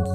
各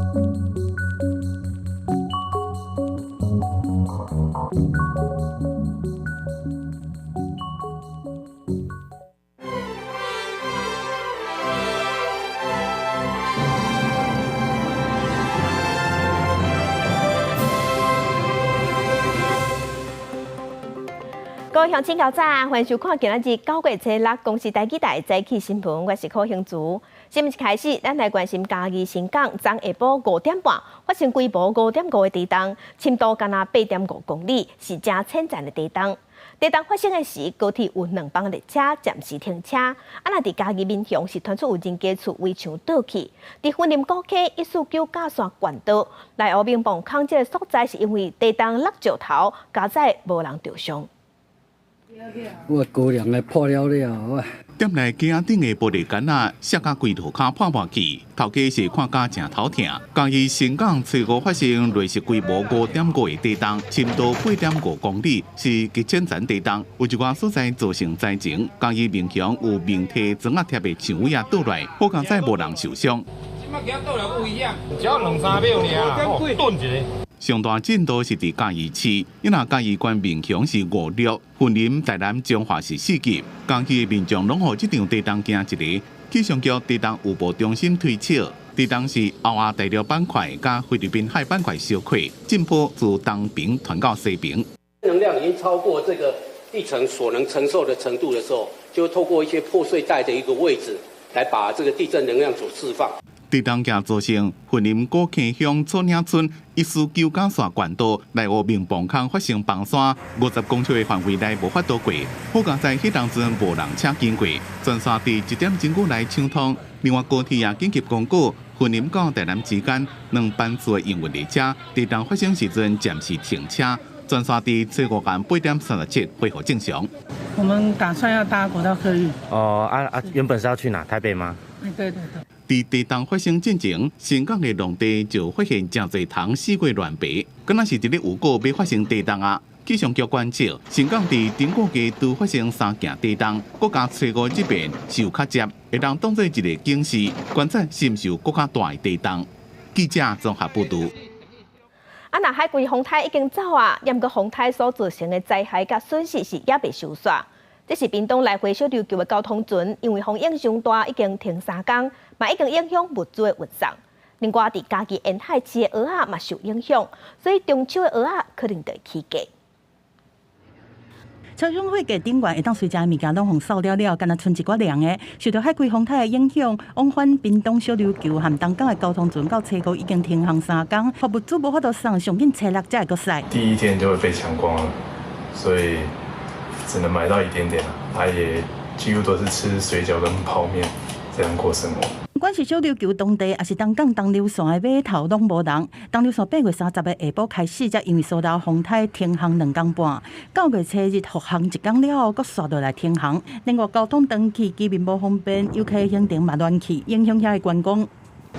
位鄉親早晨，歡迎收看今仔日9月初6公視台語台早起新聞，我是柯興竹。新聞一開始，咱來關心嘉義新港昨下晡5點半發生規模5.5的地動，深度干焦8.5公里，是誠淺層的地動。地動發生的時，高鐵有兩班列車暫時停車。啊，若佇嘉義民雄是傳出有人家厝圍牆倒去。佇雲林古溪149甲線冠道內湖明磅空這个所在，是因為地動落石頭，佳哉無人著傷。我高粱的破了了，我。店內街仔頂的玻璃桿仔，摔甲規塗跤破破去，頭家是看甲誠頭疼。嘉義新港初五發生類似規模5.5的地動，深度8.5公里，是極淺層地動，有一寡所在造成災情。嘉義民雄有明體磚仔貼的牆尾仔倒來，好佳哉無人受傷。這擺今倒來有危險，只要兩三秒爾，頓一下。上大震度是佇嘉義市，因若嘉義縣民雄是5、6，雲林、台南、彰化是4級。嘉義的民眾攏予這場地動驚一下。氣象局地動預報中心推測，地動是歐亞大陸板塊佮菲律賓海板塊相會，震波自東爿傳到西爿。能量已經超過這個地層所能承受的程度的時候，就透過一些破碎帶的一個位置，來把這個地震能量所釋放。地動也造成雲林古坑鄉草嶺村149甲線冠道內湖明磅空發生崩山，50公尺的範圍內無法度過。好佳哉彼當陣無人車經過，全線佇1點鐘內暢通。另外高鐵也緊急公告，雲林到台南之間兩班次的營運列車，地動發生時陣暫時停車，全線佇初五晚8點37恢復正常。我們打算要搭國道客運。哦啊啊！原本是要去哪？台北嗎？對對對。佇地動發生進前，新港的農地就發現誠濟蟲四處亂爬，敢若是佇咧預告欲發生地動啊！氣象局觀測，新港佇頂個月拄發生三件地動，閣加初五這遍受較捷，會當當做一个警示，觀察是毋是有閣較大的地動。記者綜合報導。啊，若海葵風颱已經走啊，毋過風颱所造成的災害佮損失是猶未收煞。這是屏東來回小琉球的交通船，因為風影傷大，已經停3工，嘛已經影響物資的運送。另外，佇嘉義沿海飼的蚵仔嘛受影響，所以中秋的蚵仔可能就會起價。超商貨架頂懸會當隨食的物件攏予掃了了，干焦賰一寡涼的。受著海葵風颱的影響，往返屏東小琉球和東港的交通船到初五已經停航3工，予物資無法度送，上緊初六才會閣駛。第一天就會被搶光了，所以只能買到一點點，他也幾乎都是吃水餃跟泡麵這樣過生活。不管是小琉球當地，抑是東港東琉線的碼頭，攏無人。東琉線8月30的下晡開始，才因為蘇拉風颱停航2工半。9月初日復航一工了後，閣煞落來停航。另外交通斷去，居民無方便，遊客行程嘛亂去，影響遐的觀光。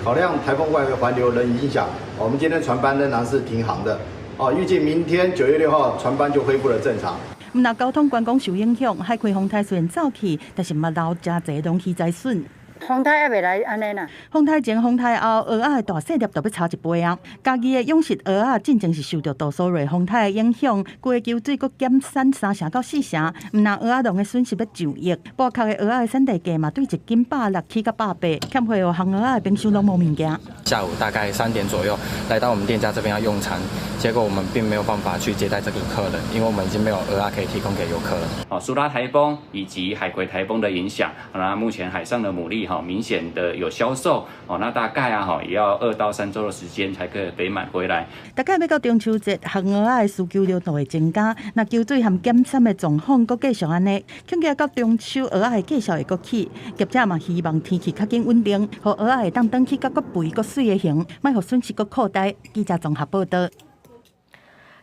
考量颱風外圍環流仍影響，我們今天船班仍然是停航的。哦，預計明天9月6號船班就恢復了正常。毋但交通觀光受影響，海葵風颱雖然走去，但是嘛留誠濟農漁災損。風颱猶未來按呢啦。風颱前、風颱後，蚵仔的大細粒就欲差一倍啊！嘉義的養殖蚵仔進前是受著杜蘇芮風颱的影響，規个球水閣減產3成到4成，毋但蚵仔農的損失欲上億，埔殼的蚵仔的產地價嘛對一斤160起到180，欠貨予烘蚵仔的冰箱攏無物件。下午大概3點左右來到我們店家這邊要用餐，結果我們並沒有辦法去接待這個客人，因為我們已經沒有蚵仔可以提供給遊客了。哦，蘇拉颱風以及海葵颱風的影響，那目前海上的牡蠣哈明顯的有消瘦哦，那大概啊哈也要2到3週的時間才可以肥滿回來。大概欲到中秋節，烘蚵仔的需求量就會增加。若球水和減產的狀況閣繼續按呢，恐驚到中秋蚵仔的價數會閣起。業者嘛希望天氣較緊穩定，予蚵仔會當轉去較閣肥閣媠的形，莫予損失閣擴大。記者綜合報導。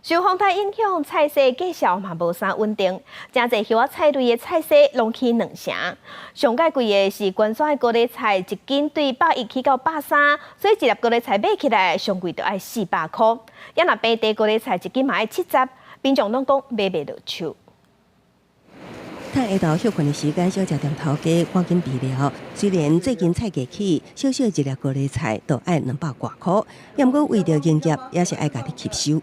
受風颱影響，菜市價數嘛無啥穩定，誠濟葉仔菜類的菜市攏起2成。上蓋貴的是關山的高麗菜，一斤對110起到130，所以一粒高麗菜買起來上貴就愛400箍。抑若平地高麗菜一斤嘛愛70，民眾攏講買袂落手。趁下晝歇睏的時間，小食點頭家，趕緊備料。雖然最近菜價起，小小一粒高麗菜都愛200外箍，也毋過為著營業，也是愛家己吸收。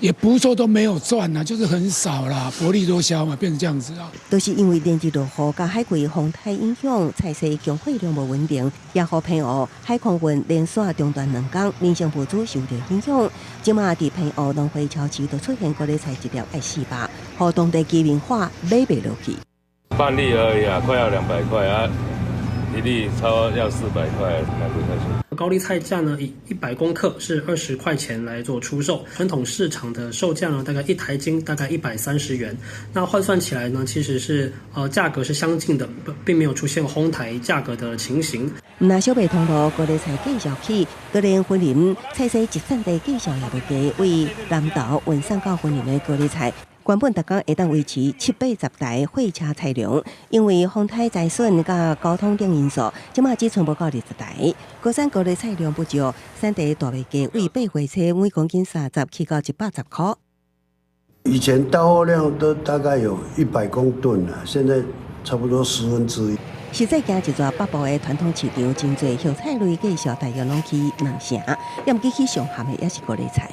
也不是說都沒有賺啊，就是很少啦，薄利多銷嘛，變成這樣子啊。都是因為連日落雨佮海葵風颱影響，菜市供貨量無穩定，也予澎湖海空運連續中斷兩工，民生物資受著影響。這馬佇澎湖農會超市都出現高麗菜一粒愛400，予當地居民話買袂落去。半粒而已啊，快要200塊啊，一粒超要400塊，買不下去。高麗菜價呢，以100公克是20塊錢來做出售，傳統市場的售價呢，大概一台斤大概130元，那換算起來呢，其實是價格是相近的，並沒有出現哄抬價格的情形。毋但小白通路高麗菜繼續起，就連雲林菜市集散地價數也袂低，為南投運送到雲林的高麗菜，原本逐工會當維持七八十台貨車載量，因為風颱災損佮交通等因素，這馬只賰無夠20台。高山高麗菜量不足，產地大賣價為八月初每公斤30起到110箍。以前到貨量都大概有100公噸了，現在差不多1/10。實際行一逝北部的傳統市場，真濟葉菜類價數大約攏起兩成，也毋過起上譀的也是高麗菜。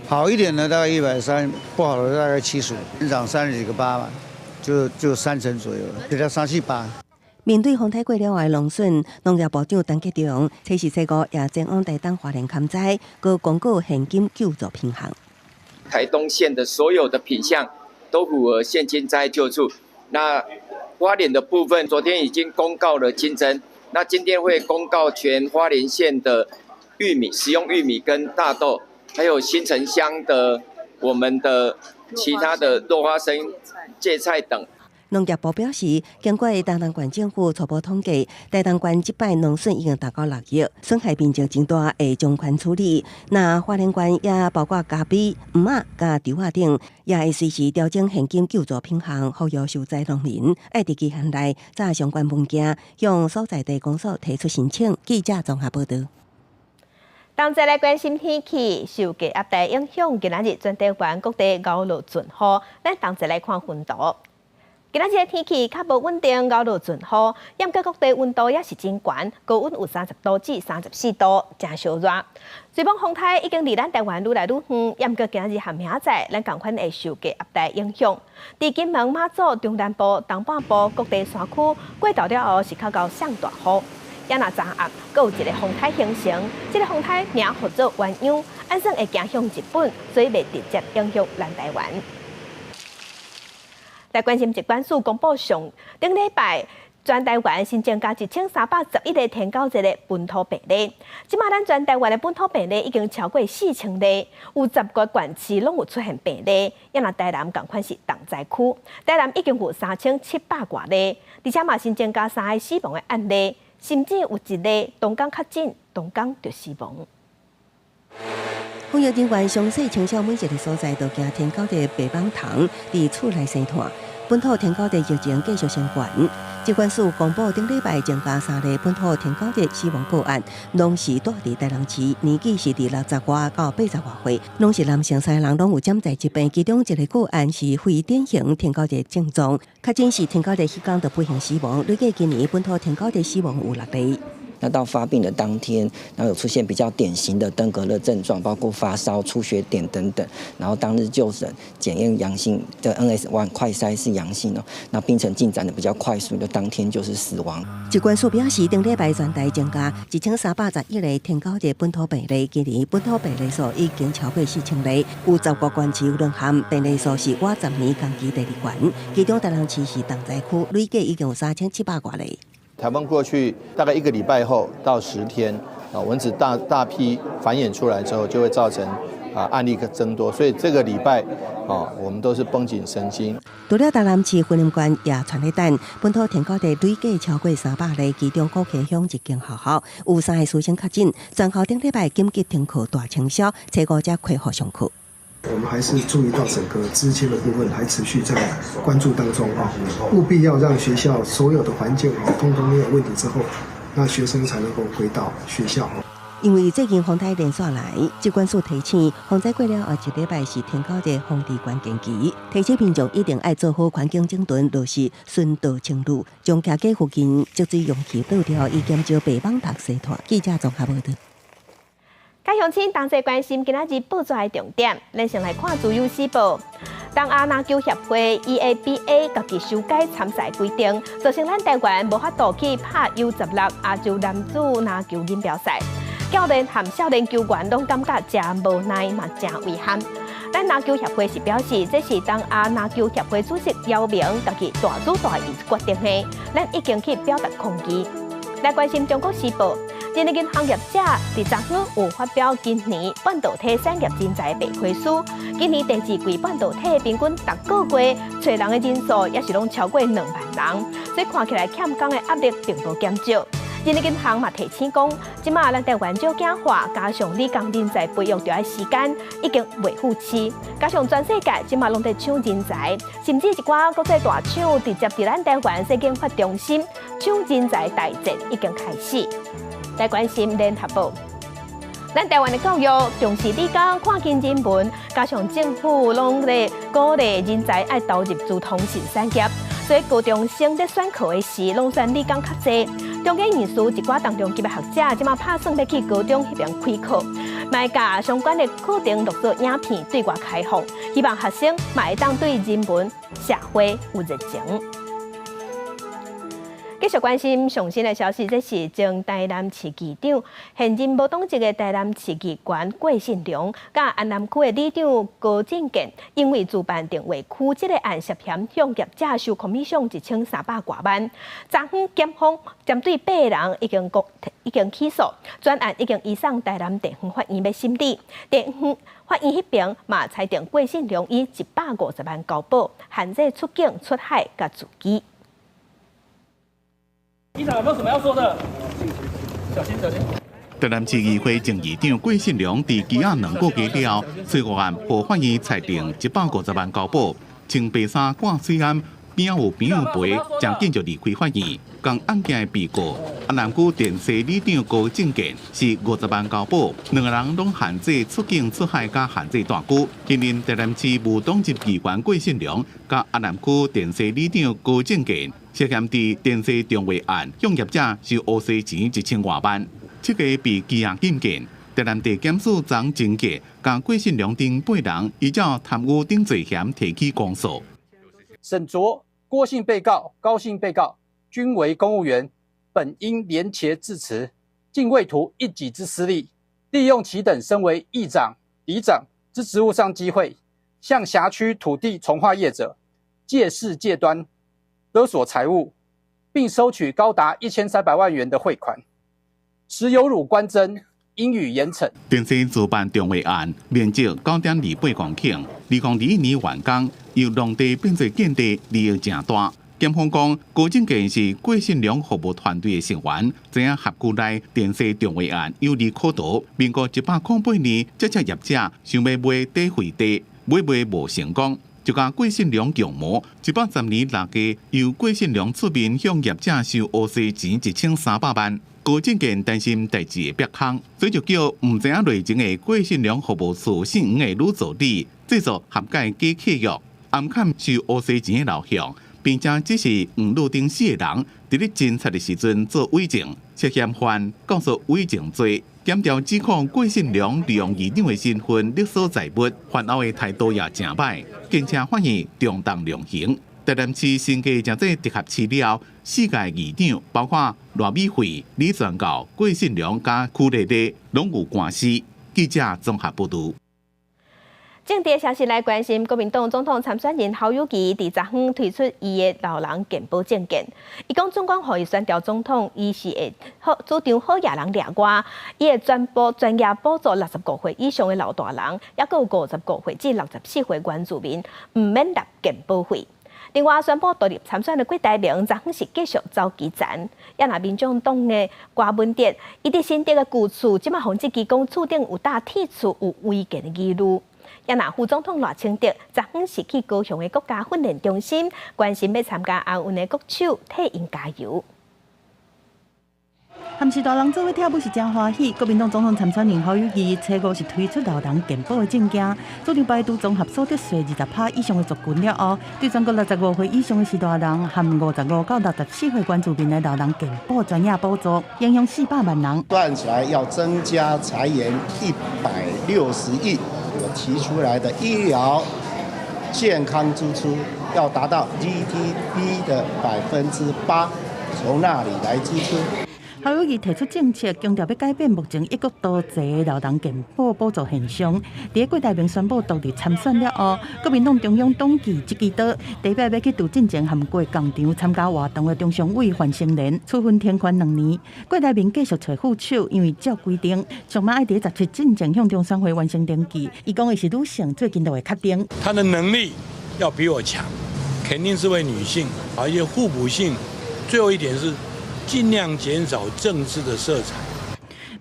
好一點的大概130，不好的大概75，漲30幾個巴嘛，就3成左右，給它3、4、8。面對風颱過了後的農損，農業部長陳吉仲初四、初五也前往台東花蓮勘災，閣公告現金救助品項。台東縣的所有的品項都符合現金災救助。那花蓮的部分，昨天已經公告了金針，那今天會公告全花蓮縣的玉米、食用玉米跟大豆。還有新城鄉的我們的其他的落花生、芥菜等。農業部表示，經過台東縣政府初步統計，台東縣這擺農損已經達到6億，損害面積真大，會從寬處理。那花蓮縣也包括咖啡、毋仔、佮稻仔等，也會隨時調整現金救助品項，呼籲受災農民愛佇期限內紮相關文件，向所在地公所提出申請。記者綜合報導。同齊來關心天氣，受低壓帶影響，今仔日全台灣各地𠢕落陣雨。咱同齊來看溫度。今仔日的天氣較無穩定，𠢕落陣雨，毋過各地溫度也是真懸，高溫有30度至34度，誠燒熱。雖罔風颱已經離咱台灣愈來愈遠，毋過今日和明仔載，咱仝款會受低壓帶影響。佇金門、馬祖、中南部、東半部各地山區過晝了後是較𠢕上大雨。也若昨暗，閣有一个風颱形成，這个風颱名號做鴛鴦，按算會行向日本，所以袂直接影響咱台灣。來關心疾管署公布上頂禮拜全台灣新增加1311个天狗熱的本土病例，這馬咱全台灣的本土病例已經超過4000例，有10個縣市攏有出現病例，也若台南仝款是重災區，台南已經有3700外例，而且嘛新增加三个死亡的案例。甚至有一例當工確診，當工就死亡。防疫人員詳細清掃每一个所在，都驚天狗熱白蠓蟲佇厝內生湠。本土天狗熱疫情繼續升懸。疾管署公布頂禮拜增加三例本土天狗熱死亡個案，攏是住佇台南市，年紀是佇60外到80外歲，攏是男性，三个人攏有潛在疾病，其中一个個案是非典型天狗熱症狀，確診是天狗熱彼工就不幸死亡。累計今年本土天狗熱死亡有六例。那到發病的當天，然後有出現比較典型的登革熱症狀，包括發燒、出血點等等，然後當日就診檢驗陽性的 NS1 快篩是陽性哦，那病程進展的比較快速，就當天就是死亡。疾管署表示，頂禮拜全台增加1311个天狗熱本土病例，今年本土病例數已經超過4000例，有10個縣市有淪陷，病例數是倚10年同期第二懸，其中台南市是重災區，累計已經有3700外例。颱風過去大概一個禮拜後到10天，啊，蚊子大大批繁衍出來之後，就會造成啊案例增多，所以這個禮拜啊，我們都是繃緊神經。除了台南市、雲林縣也傳咧等，本土天狗熱累計超過300例，其中古溪鄉一間學校有三個師生確診，全校頂禮拜緊急停課大清消，初五才恢復上課。我們還是注意到整個資金的部分還持續在關注當中啊，務必要讓學校所有的環境啊，通通沒有問題之後，那學生才能夠回到學校。因為最近風台連續來，疾管署提醒，風災過了後一禮拜是天狗日防治關鍵期，提醒民眾一定愛做好環境整頓，落實巡道清路，將徛家附近積水容器倒掉，以減少白蠓蠹生湠。記者綜合報導。佮鄉親同齊關心今仔日報紙的重點，咱先來看《自由時報》。東亞籃球協會 EABA 家己修改參賽規定，造成咱台灣無法度去拍 U16亞洲男子籃球錦標賽。教練和少年球員攏感覺誠無奈嘛，誠遺憾。咱籃球協會是表示，這是東亞籃球協會主席姚明家己大主大意決定的，咱已經去表達抗議。來關心中國時報，人力銀行業者佇昨昏有發表今年半導體產業人才白皮書。今年第二季半導體平均逐個月揣人的人數也是攏超過2萬人，所以看起來欠工的壓力並無減少。人力銀行嘛提醒講，這馬咱台灣少子化，加上理工人才培育著愛時間，已經袂赴市。加上全世界這馬攏佇搶人才，甚至一寡國際大廠直接佇咱台灣設研發中心，搶人才大戰已經開始。來關心聯合報，咱台灣的教育重視理工、看輕人文，加上政府攏咧鼓勵人才愛投入資通訊產業，所以高中生咧選課的時，攏選理工較濟。中研院士一寡重量級的學者，這馬拍算欲去高中彼邊開課，嘛會共相關的課程錄做影片對外開放，希望學生嘛會當對人文社會有熱情。繼續關心上新的消息，這是前台南市議長、現任無黨籍的台南市議員郭信良，佮安南區的里長高振健，因為自辦定位區這個案涉嫌向業者收 commission 1300外萬，昨昏檢方針對八個人已經起訴，全案已經移送台南地方法院欲審理。地方法院彼邊嘛裁定郭信良以150萬交保，限制出境、出海佮住居。議長有沒有什麼要說的？小心小心。台南市議會前議長郭信良佇羈押2個月了，催告案予法院裁定150萬交保，穿白衫掛喙罨，邊有朋友陪，誠緊就離開法院。仝案件的被告，安南區電西里長高正健是50萬交保，兩个人攏限制出境出海佮限制蹛居。現任台南市無黨籍議員郭信良佮安南區電西里長高正健，涉嫌佇電西重劃案向業者收烏西錢1000外萬，七个被羈押禁見。台南地檢署昨偵結，共郭信良等八人依照貪污等罪嫌提起公訴。審酌郭姓被告、高姓被告均為公務員，本應廉潔自持，竟為圖一己之私利，利用其等身為議長、里長之職務上機會，向轄區土地重劃業者借勢借端勒索財物，並收取高達1300萬元的匯款，實有辱官箴，應予嚴懲。電西自辦重劃案面積9.28公頃，2021年完工，由農地變做建地，利益誠大。檢方講，高正健是郭信良服務團隊的成員，知影轄區內電西重劃案有利可圖。民國108年，這隻業者想欲買低費地，買賣無成功，就共郭信良共謀。110年6月，由郭信良出面向業者收烏西錢1300萬。高正健擔心代誌會煏空，所以就叫毋知影內情的郭信良服務處姓黃的女助理製作合解假契約，暗崁收烏西錢的流向。並且指示黃路頂四个人，佇咧偵查的時陣做偽證，涉嫌犯告訴偽證罪，檢調指控郭信良利用議長的身份勒索財物，犯後的態度也誠歹，堅持法院重重量刑。台南市新加成做直轄市了，四屆議長，包括賴美惠、李全教、郭信良佮邱麗麗，攏有官司。記者綜合報導。政治消息來關心，國民黨總統參選人侯友宜佇昨昏推出伊的老人健保政見。伊講總管予伊選著總統，伊是會好主張好野人掠外，伊會全部專業補助65歲以上的老大人，抑閣有55歲至64歲原住民，毋免納健保費。另外，宣布獨立參選的郭台銘，昨昏是繼續走基層。也若民眾黨的柯文哲，伊佇新竹的舊厝，這馬予質疑講厝頂有搭鐵厝有違建的疑慮。也若副總統賴清德，昨昏是去高雄的國家訓練中心，關心欲參加亞運的國手，替𪜶加油。和序大人做伙跳舞是真歡喜。國民黨總統參選人侯友宜初五是推出老人健保的政見，主張排除綜合所得稅20%以上的族群了後，對全國65歲以上的序大人和55到64歲原住民的老人健保專業補助，影響400萬人。算起來要增加財源160億，我提出來的醫療健康支出要達到 GDP 的8%，從那裡來支出。侯友宜提出政策，強調欲改變目前一國多制的老人健保補助現象。佇郭台銘宣布獨立參選了後，國民黨中央黨紀這支刀，代表欲去拄進前和過工場參加活動的中常委范成廉處分停權2年。郭台銘繼續揣副手，因為照規定，上馬愛佇17進前向中選會完成登記。伊講伊是女性，最近就會確定。她的能力要比我強，肯定是位女性，而且互補性。最後一點是，盡量減少政治的色彩。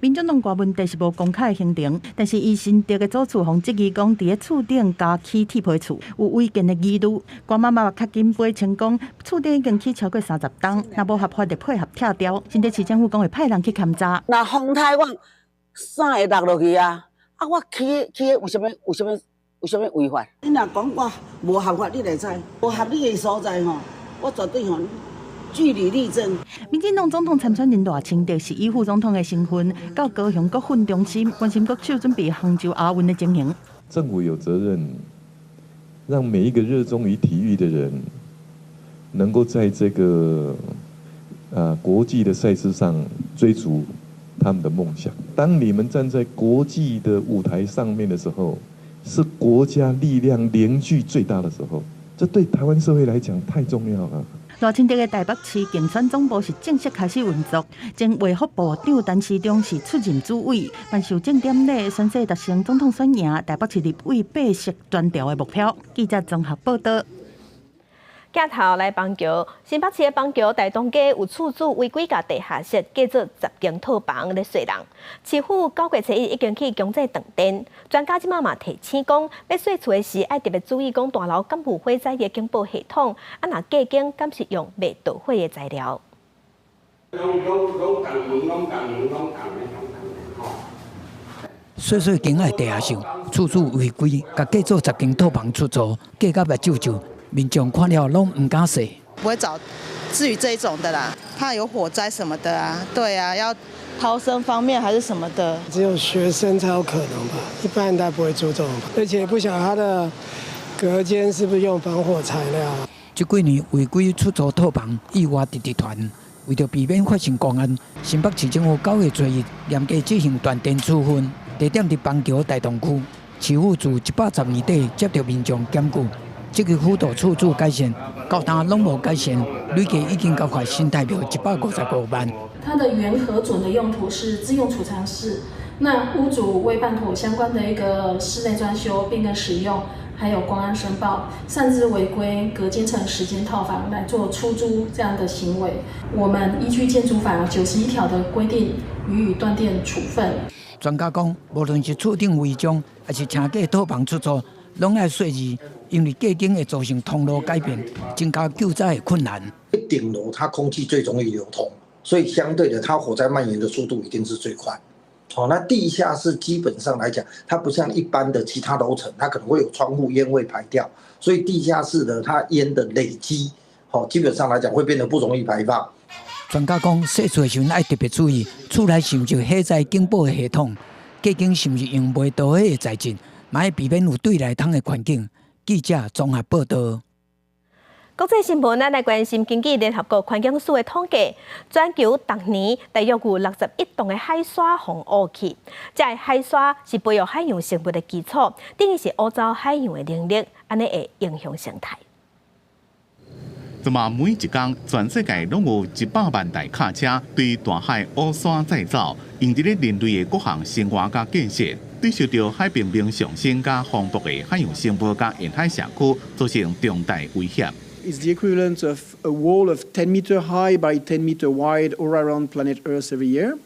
民進黨郭問題是無公開行程，但是伊新竹的祖厝予質疑講，佇咧厝頂加起鐵皮厝有違建的疑慮。郭媽媽較緊飛稱講，厝頂已經起超過30棟，若無合法的配合拆掉。新竹市政府講會派人去勘查。若風颱我啥會落落去啊？啊，我起起有啥物有啥物有啥物違法？你若講我無合法，你會知無合理的所在吼，我絕對吼。據理力爭。民進黨總統參選人賴清德是以副總統的身份到高雄國訓中心關心國手準備杭州亞運的情形。政府有責任讓每一個熱衷於體育的人，能夠在這個國際的賽事上追逐他們的夢想。當你們站在國際的舞台上面的時候，是國家力量凝聚最大的時候，這對台灣社會來講太重要了。賴清德的台北市競選總部是正式開始運作，前衛福部長陳時中是出任主委，頒授證典禮宣誓達成總統選贏台北市立委八席全調的目標。記者綜合報道。鏡頭來板橋，新北市的板橋大東街有厝主違規共地下室改做10間套房咧稅人，市府9月初1已經去強制斷電。專家這馬嘛提醒講，欲稅厝的時愛特別注意，講大樓敢有火災的警報系統，啊若隔間敢是用袂著火的材料。攏攏攏共門，攏共門，攏共的，攏共的，吼。細細間的地下室，厝主違規，共改做10間套房出租，改甲目睭皺。民眾看了攏毋敢踅。不會找至於這一種的啦，怕有火災什麼的啊，對啊，要逃生方面還是什麼的。只有學生才有可能吧，一般人不會住這種，而且不曉得它的隔間是不是用防火材料。這幾年違規出租套房意外直直傳，為著避免發生公案，新北市政府9月初1嚴格執行斷電處分，地點佇板橋大同區，市府自110年底接著民眾檢舉。積極輔導厝主改善，到今攏無改善，累計已經交罰新台幣155萬。它的原核准的用途是自用儲藏室，那屋主未辦妥相關的一個室內裝修變更使用，還有工安申報，擅自違規隔間成10間套房來做出租這樣的行為，我們依據建築法91條的規定予以斷電處分。專家講，無論是厝頂違章，還是晟蓋套房出租，攏愛細膩，因為隔間會造成通路改變，增加救災的困難。頂樓它空氣最容易流通，所以相對的，它火災蔓延的速度一定是最快。好，那地下室基本上來講，它不像一般的其他樓層，它可能會有窗戶煙會排掉，所以地下室的它煙的累積，好，基本上來講會變得不容易排放。專家講，洗厝的時陣愛特別注意，厝內是毋是有火災警報的系統，隔間是毋是用袂著火的材質，嘛愛避免有對內窗的環境。記者綜合報道。國際新聞，咱來關心，根據聯合國環境署的統計，全球逐年大約有61噸的海沙予挖去。這个海沙是培育海洋生物的基礎，等於是挖走海洋的能力，按呢會影響生態。這馬每一工，全世界攏有100萬台卡車對大海挖沙載走，用佇咧人類的各項生活佮建設，對受著海平面上升佮風暴的海洋生物佮沿海社區造成重大威脅。 Is the equivalent of a wall of 10 meter high by 10 meter wide all around planet Earth every year,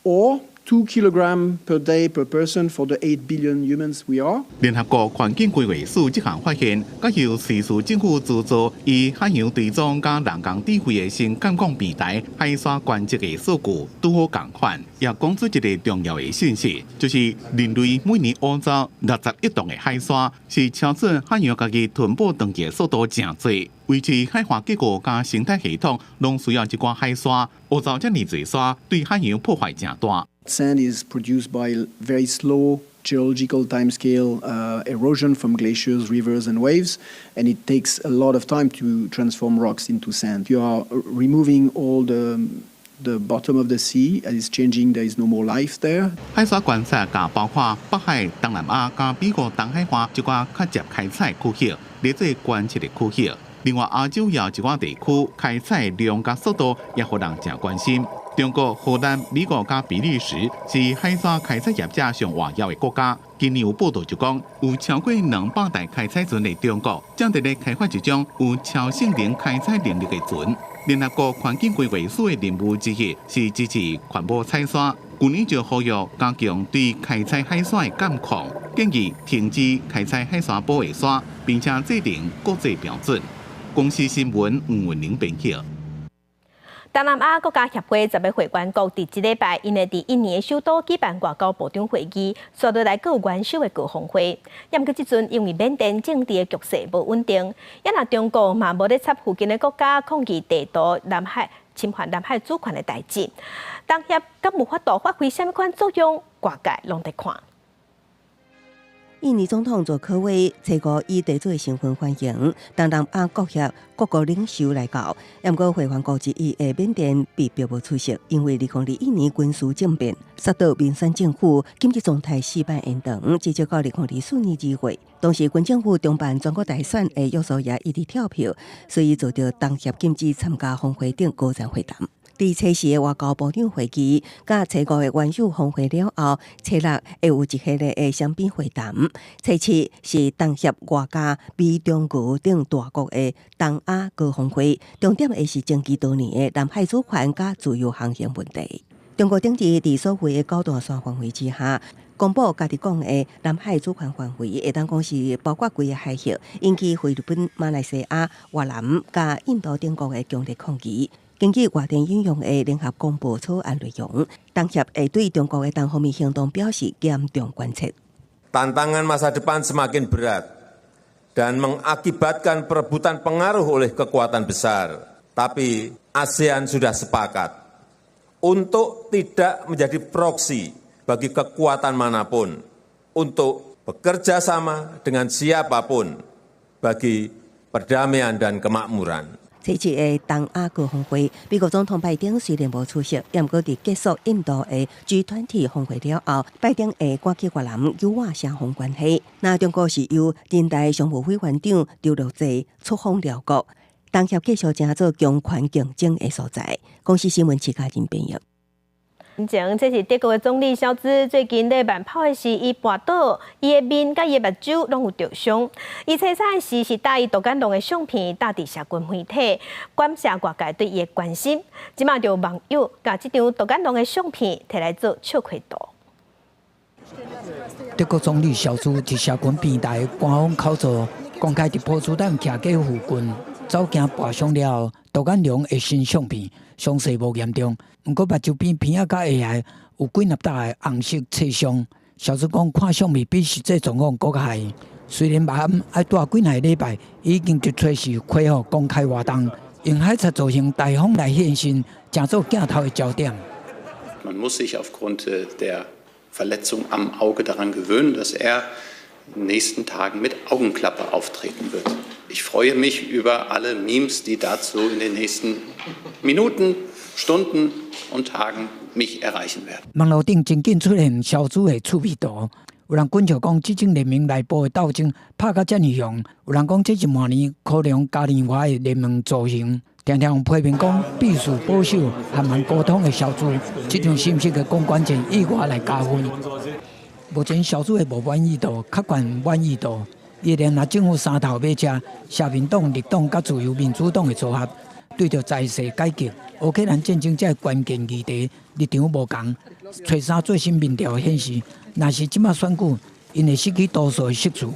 or 2 kilogram per day per person for the 8 billion humans we are。聯合國環境規劃署這項發現，佮由瑞士政府資助，以海洋追蹤佮人工智慧的新監控平台海沙觀測的數據拄好仝款，也講出一个重要的信息，就是人類每年挖走61噸的海沙，是超出海洋家己吞補轉去的速度誠濟。維持海岸結構佮生態系統，攏需要這寡海沙，挖走遮爾濟沙，對海洋破壞誠大。 Sand is produced by very slow geological timescale erosion from glaciers, rivers, and waves, and it takes a lot of time to transform rocks into sand. You are removing all the bottom of the sea as it's changing, there is no more life there. 海沙觀測共包括北海、東南亞佮美國東海岸這寡較捷開採區域，列做觀測的區域。另外，亞洲也有一寡地區開採量佮速度也予人誠關心。中國、荷蘭、美國佮比利時是海沙開採業者上活躍的國家。今年有報道就講，有超過200台開採船的中國，正佇咧開發一種有超性能開採能力的船。聯合國環境規劃署的任務之一是支持環保採沙，舊年就呼籲加強對開採海沙的監控，建議停止開採海沙埔的沙，並且制定國際標準。公視新聞吳文玲編輯。東南亞國家協會10个會員國佇這禮拜，𪜶會佇印尼的首都舉辦外交部長會議，紲落來閣有元首的高峰會。毋過這陣因為緬甸政治的局勢無穩定，也若中國嘛無咧插附近的國家抗議地圖南海侵犯南海主權的代誌，東協敢有法度發揮啥物款作用？外界攏佇看。印尼總統佐科威初五以地主的身份歡迎東南亞國協各國領袖來到，毋過會員國之一的緬甸被迫無出席，因為2021年軍事政變，殺倒民選政府，緊急狀態四擺延長，直至到2024年2月。當時軍政府中辦全國大選的約束也一直跳票，所以遭到東協禁止參加峰會等高層會談。佇初四的外交部長會議，佮初五的元首峰會了後，初六會有一系列的雙邊會談。初七是東協外加美中俄等大國的東亞高峰會，重點會是爭議多年的南海主權佮自由航行問題。中國頂日佇所謂的九段線範圍之下，公布家己講的南海主權範圍，會當講是包括規个海域，引起菲律賓、馬來西亞、越南佮印度等國的強烈抗議。根據外電引用的聯合公報草案內容，東協會對中國的單方面行動表示嚴重關切。 Tantangan masa depan semakin berat dan mengakibatkan perebutan pengaruh oleh kekuatan besar. Tapi ASEAN sudah sepakat untuk tidak menjadi proksi bagi kekuatan manapun, untuk bekerja sama dengan siapapun bagi perdamaian dan kemakmuran. 這次的東亞高峰會，美國總統拜登雖然無出席，毋過佇結束印度的 G20 峰會了後，拜登會趕去越南優化雙方關係。那中國是由人大常務委員長劉樂際出訪寮國，東協繼續成做強權競爭的所在。公視新聞徐嘉仁編譯。前，這是德國的總理蕭茲最近咧慢跑的時，伊跋倒，伊的面佮伊的目睭攏有著傷。伊初三時是帶伊獨眼龍的相片貼佇社群媒體，感謝外界對伊的關心。這馬就有網友共這張獨眼龍的相片提來做笑話圖。德國總理蕭茲佇社群平台官方口座公開佇波茨坦徛街附近走行跋傷了後，獨眼龍的新相片，傷勢無嚴重，毋過目睭邊鼻仔佮下頦有幾粒大的紅色擦傷。蕭茲講看相片比實際狀況閣較害。雖然目絚愛戴幾若个禮拜，已經佇初四恢復公開活動，用海賊造型大風來現身，成做鏡頭的焦點。 Man muss sich aufgrund der Verletzung am Auge daran gewöhnen, dass er in den nächsten Tagen mit Augenklappe auftreten wird. Ich freue mich über alle Memes, die dazu in den nächsten Minuten, Stunden und Tagen mich erreichen werden. 網路頂真緊出現蕭茲的趣味圖，有人滾笑講這種聯盟內部的鬥爭拍甲遮爾兇，有人講這是明年科隆嘉年華的聯盟造型，常常批評講必須保守、還蠻溝通的蕭茲，這場是毋是個公關戰意外來加分？目前蕭茲的無滿意度較懸滿意度，依然若政府三頭馬車，社民黨、綠黨佮自由民主黨的組合，對著財稅改革、烏克蘭戰爭這个關鍵議題立場無仝。初三最新民調顯示，若是這馬選舉，𪜶會失去多數的席次。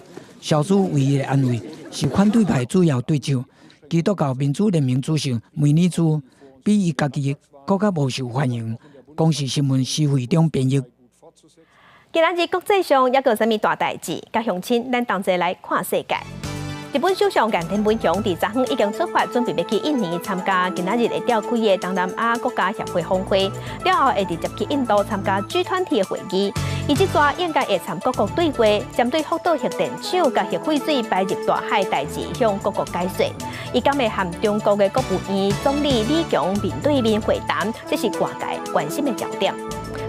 蕭茲唯一的安慰是反對派主要對手基督教民主聯盟主席梅爾茲比伊家己閣較無受歡迎。公視新聞施惠中編譯。今仔日國際上猶閣有啥物大代誌？佮鄉親，咱同齊來看世界。日本首相岸田文雄佇昨昏已經出發，準備欲去印尼參加今仔日會召開的東南亞國家協會峰會，了後會直接去印度參加 G20 的會議。伊這逝應該會參各國對話，針對福島核電廠佮核廢水排入大海代誌向各國解說。伊敢會和中國的國務院總理李強面對面會談，這是外界關心的焦點。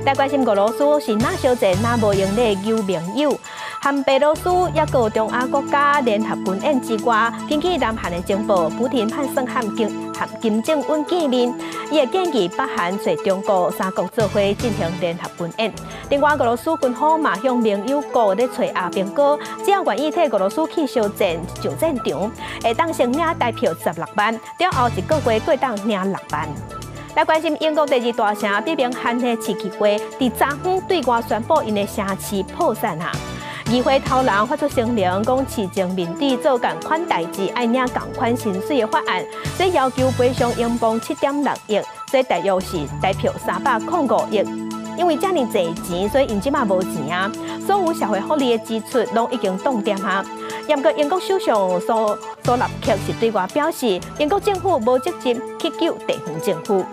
來關心俄羅斯是若相戰若無閒咧揪盟友，和白羅斯猶閣中亞國家聯合軍演之外，根據南韓的情報，普廷盤算和金正恩見面，伊會建議北韓揣中國三國做伙進行聯合軍演。另外，俄羅斯軍方嘛向盟友國咧揣阿兵哥，只要願意替俄羅斯去相戰上戰場，會當先領台票16萬，了後一個月閣當領6萬。來關心英國第二大城伯明翰的市議會，佇昨昏對外宣布𪜶的城市破產啊！議會頭人發出聲明，講市政面對做仝款代誌愛領仝款薪水的法案，所以要求賠償英鎊7.6億，這大約是台票305億。因為遮爾濟錢，所以𪜶這馬無錢啊！所有社會福利的支出攏已經凍點啊！毋過英國首相蘇納克是對外表示，英國政府無責任去救地方政府。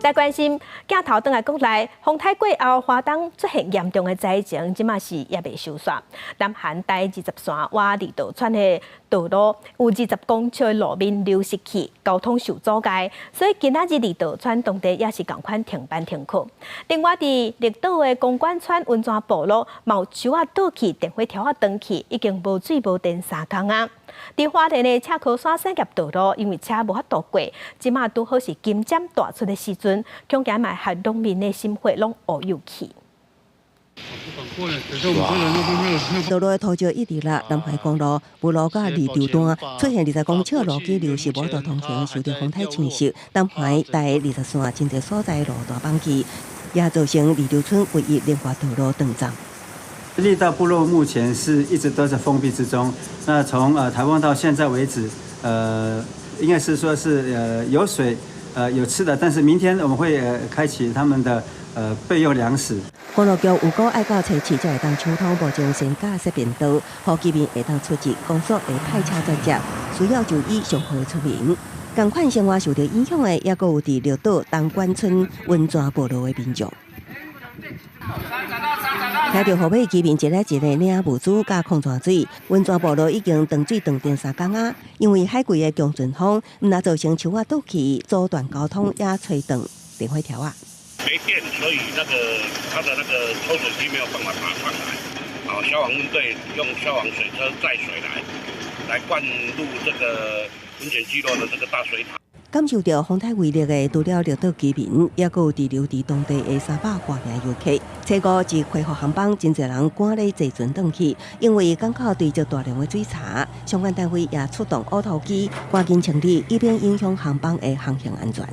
來關心鏡頭轉來國內，風颱過後，花東出現嚴重的災情，這馬是猶未收煞。南韓台20線倚綠島村的道路有20公尺的路面流失去，交通受阻礙，所以今仔日綠島村當地也是仝款停班停課。另外，佇綠島的公館村溫泉部落，嘛有樹仔倒去，電火柱仔斷去，已經無水無電3工啊。佇花蓮的赤溪山產業道路，因為車無法度過，這馬拄好是金針大出的時陣，恐驚嘛予農民的心血攏烏有去。道路的土石一直落，南海公路武蘆佮二潮段出現20公尺路基流失，無法通行，受著風颱侵襲。南環台20線真濟所在路段崩去，也造成二潮村唯一連外道路斷障。綠道部落目前是一直都在封閉之中。那從颱風到現在為止，應該是說是有水，有吃的，但是明天我們會開啟他們的備用糧食。公路局有講愛到初七才會當搶通，目前先架設便道，予居民會當出入，公所會派車轉接，需要就醫上好的出門。仝款生活受著影響的，猶閣有佇綠島東管村溫泉部落的民眾。聽著雨尾，居民一个一個領物資佮礦泉水，溫泉部落已經斷水斷電3工啊！因為海季的強陣風，毋但造成樹仔倒去，阻斷交通，也吹斷電火柱仔。沒電，所以那個他的那個抽水機沒有辦法打上來。啊，消防隊用消防水車載水來灌入這個溫泉聚落的這個大水塔。感受著風颱威力的，除了綠島居民，猶閣有滯留佇當地的300外名遊客。初五一恢復航班，真濟人趕咧坐船轉去，因為港口堆積大量的水沙，相關單位也出動挖土機，趕緊清理，以免影響航班的航行安全。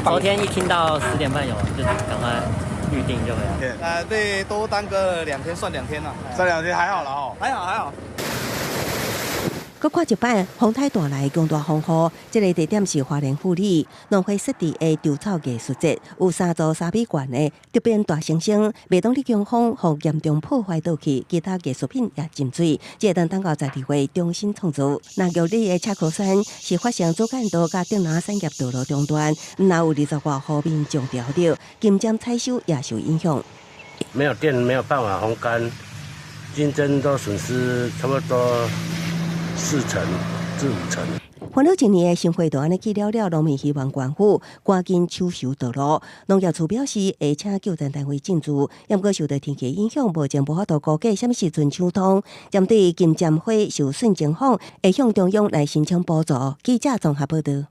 昨天一聽到10點半有，就趕快預定就回來。對，多耽擱2天算2天啦，算2天還好啦哦，還好還好。閣看一擺，風颱帶來強大風雨，這个地點是花蓮富里農會設置的稻草藝術節，有三座3米懸的竹編大猩猩，袂當咧強風，予嚴重破壞倒去，其他藝術品也浸水。這個等到12月重新創作。那玉里的赤溪山是發生主幹道佮竹林產業道路中斷，毋但有20外戶民眾著著，金針採收也受影響。沒有電，沒有辦法烘乾，金針都損失差不多4成至5成。煩惱一年的生活就按呢去了了，農民希望縣府趕緊搶修道路。農業處表示會請救援單位進駐，毋過受著天氣影響，目前無法度估計啥物時陣搶通。針對金針花受損情況，會向中央來申請補助。記者綜合報導。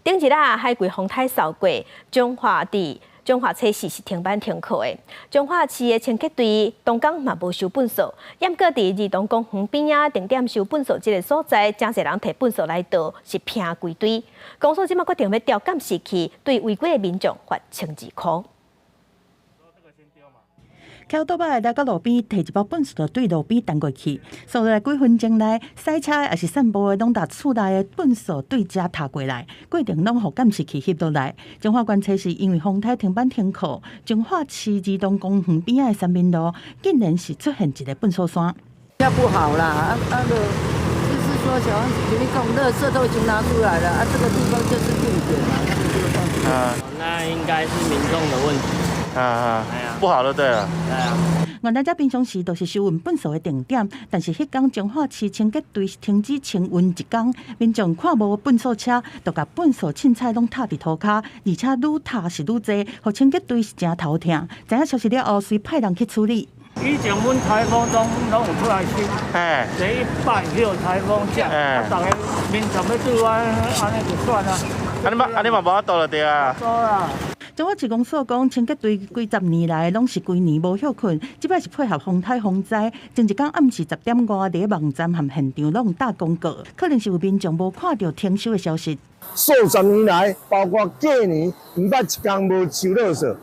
頂一日海葵風颱掃過，彰化佇彰化初四是停班停課的，彰化市的清潔隊當工嘛無收糞掃，毋過佇兒童公園邊仔定點收糞掃這个所在，誠濟人提糞掃來倒，是拼規堆。公所這馬決定欲調監視器，對違規的民眾罰1200箍。騎歐多擺來到路邊，提一包糞掃就對路邊擲過去。紲落來幾分鐘內，駛車抑是散步的，攏共厝內的糞掃對遮踏過來，過程攏予監視器翕落來。彰化縣初四因為風颱停班停課，彰化市兒童公園邊仔的三民路，竟然是出現一个糞掃山。這不好啦，啊啊就就是說，小王子跟你講，垃圾都已經拿出來了，啊，這個地方就是定點嘛，那個地方。啊，那應該是民眾的問題。啊啊，不好就對了。對啊。原來這平常時都是收運糞掃的定點，但是彼工彰化市清潔隊停止清運一工，民眾看無糞掃車，就共糞掃凊彩攏踏佇塗跤，而且愈踏是愈濟，予清潔隊是誠頭疼。知影消息了後，隨派人去處理。以前阮颱風中攏有出來收，這一擺有颱風假，啊，逐家民眾欲對我按呢就算啦。啊你嘛啊你嘛無法度就對啊。無啦。彰化市公所講，清潔隊幾十年來攏是規年無歇睏，這擺是配合風颱風災，前一工暗時10點外，佇網站和現場攏打廣告，可能是有民眾無看著停收的消息。數十年來，包括過年，毋捌一工無收垃圾，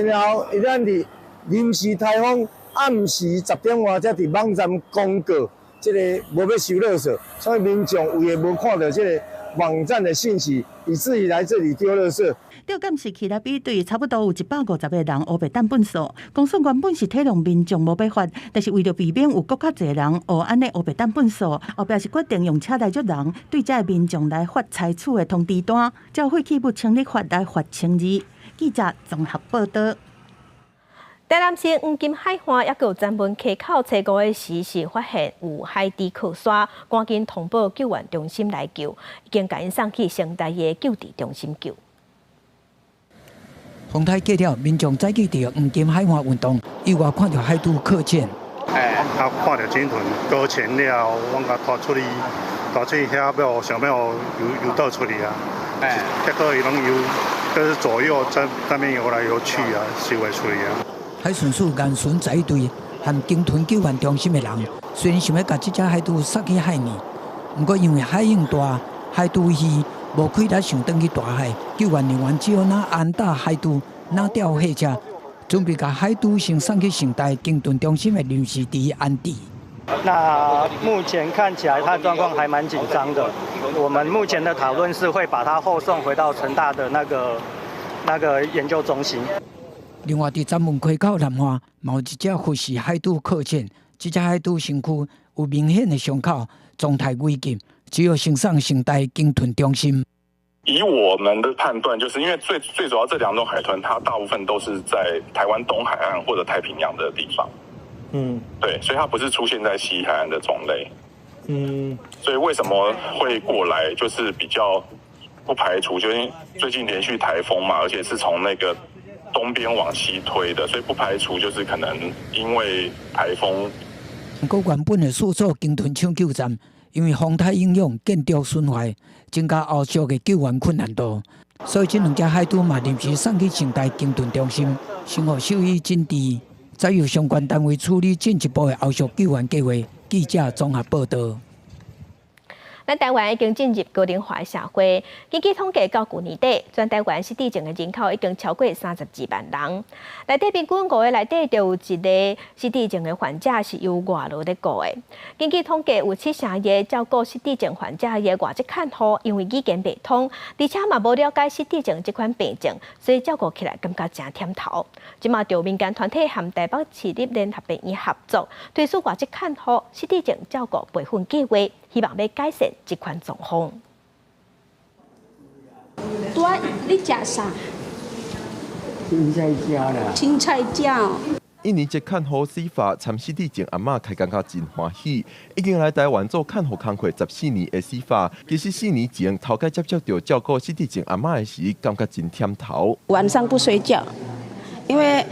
然後伊咱佇臨時颱風暗時10點外才佇網站公告，這个無欲收垃圾，所以民眾有的無看著這个網站的信息，以至於來這裡丟垃圾。調監視器來比對，差不多有150個人烏白擲糞掃。公所原本是體諒民眾無欲罰，但是為著避免有閣較濟人烏按呢烏白擲糞掃，後壁是決定用車來載人，對這个民眾來發拆除的通知單，照廢棄物清理法來罰12。記者綜合報導。台南市黃金海岸抑閣有專門溪口初五的時是發現有海豬靠沙，趕緊通報救援中心來救，已經共𪜶送去成大的救治中心救。風颱過了，民眾早起佇黃金海岸運動，意外看著海豬擱淺。欸，啊，看著鯨豚擱淺了，阮共拖出去，拖出去遐欲想欲游游倒出去啊。結果伊攏游，就是左右在那邊游來游去啊，游袂出去啊。海巡署岩巡十一隊和鯨豚救援中心的人，雖然想欲共這隻海豬送去海裡，毋過因為海湧大，海豬魚無氣力想轉去大海，救援人員只好若按打海豬，若吊貨車，準備共海豬先送去成大鯨豚中心的臨時池安置。那目前看起來，他狀況還蠻緊張的。我們目前的討論是會把他後送回到成大的那個研究中心。另外，佇鏨門溪口南岸，嘛有一隻佛氏海豬擱淺，這隻海豬身軀有明顯的傷口，狀態危急，只好先送成大鯨豚中心。以我們的判斷，就是因為最最主要這兩種海豚，它大部分都是在台灣東海岸或者太平洋的地方。對，所以它不是出現在西海岸的種類。所以為什麼會過來，就是比較不排除，就是最近連續颱風嘛，而且是從那個東邊往西推的，所以不排除就是可能因為颱風。毋過原本的四所鯨豚搶救站，因為風颱影響，建築損壞，增加後續的救援困難度，所以這兩隻海豬嘛臨時送去成大鯨豚中心，先予獸醫診治，再由相關單位處理進一步的後續救援計劃。記者綜合報導。咱台灣已經進入高齡化社會，根據統計，到舊年底，全台灣失智症的人口已經超過32萬人。內底平均五个內底就有一个失智症的患者是由外勞咧顧的。根據統計，有七成的照顧失智症患者的外籍看護，因為語言袂通，而且嘛無了解失智症這款病症，所以照顧起來感覺誠忝頭。這馬就民間團體和台北市立聯合醫院合作，推出外籍看護失智症照顧培訓計劃。希望欲改善這款狀況。對，你食啥？凊彩食啦。凊彩食。印尼籍看護司法參失智症阿嬤開感覺真歡喜，已經來台灣做看護工課14年的司法，其實4年前頭擺接觸著照顧失智症阿嬤的時，感覺真忝頭。晚上不睡覺，因為